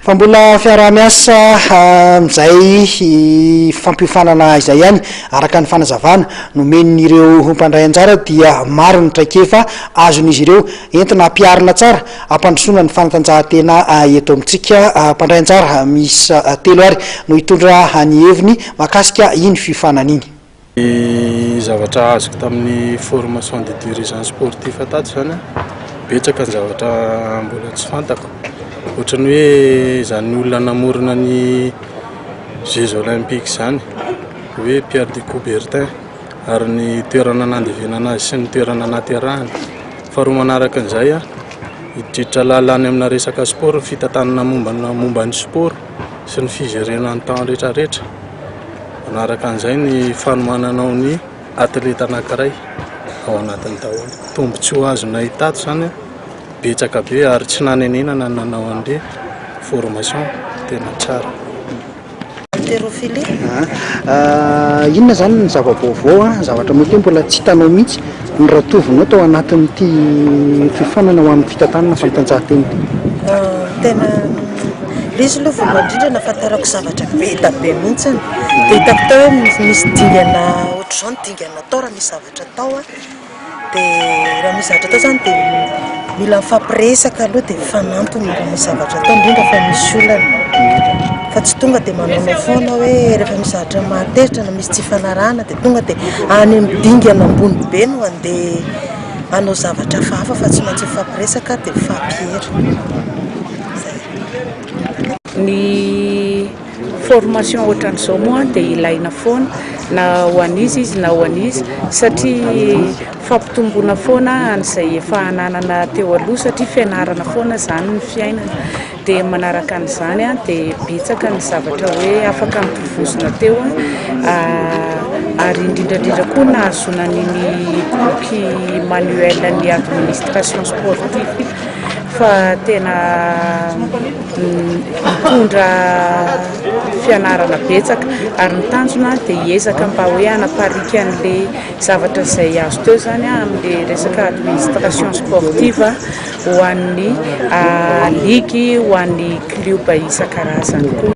Fa mbola fiaraha-miasa amin'izay fampiofanana izay ihany, araka ny fanazavana nomen'ireo mpandray anjara dia maro ny traikefa azon'izy ireo entina hampiharina tsara hampandrosoana ny fanatanjahantena eto amintsika. Mpandray anjara miisa telo ary no hitondra ny heviny mahakasika iny fiofanana iny. Ny zavatra azoko tamin'ny formation de dirigeant sportif tato zany a, betsaka ny zavatra mbola tsy fantako, ohatran'ny hoe zany olona namorona ny Jeux olympiques zany hoe Pierre de Coubertin ary ny toerana nandevenana azy sy ny toerana naterahany. Faharoa manaraka an'izay a, hiditra lalina any amina resaka sport, ny fitantanana momba ny sport sy ny figérena ny temps rehetrarehetra. Manaraka an'izay ny fanomananao ny atleta anankiray ao anatiny daholo. Tombontsoa azonay tato zany betsaka be ary tsy nanenenana ny nanao an'le formation, tena tsara. Haltérophilie. Inona zany ny zava-baovao a, zavatra mety hoe mbola tsy hitanao mihitsy ny ratovinao tao anatin'ity fiofanana ho amin'ny fitantanana fanatanjahantena ity? Tena le izy aloha, voalohany indrindra nahafantarako zavatra be da be mihitsiny, dia hitako tao hoe misy dingana ohatr'izao ny dingana atao raha misy zavatra atao a, dia raha misy zavatra atao zany dia mila mifampiresaka aloha, dia mifanampy raha misy zavatra atao, indrindra fa misy olana, fa tsy tonga dia manaonao foana hoe rehefa misy zavatra mahatezitra na misy tsy fanarahana dia tonga dia any amin'ny dingana ambony be no andeha hanao zavatra hafahafa, fa tsy maintsy mifampiresaka dia mifampiery zay. Ny formation ohatran'izao moa dia ilaina foana na ho an'izy izy na ho an'izy, satria fampitomboana foana an'izay efa ananana teo aloha, satria fianarana foana zany ny fiainana. Dia manaraka an'izany a, dia betsaka ny zavatra hoe afaka mitovozona teo a, ary indrindrandrindra koa nahazoana ny boky manuel ny administration sportive, fa tena mitondra fianarana betsaka. Ary ny tanjona dia hiezaka mba hoe hanaparika an'le zavatra izay azo teo zany a amin'le resaka administration sportive ho an'ny ligue, ho an'ny club isan-karazany koa.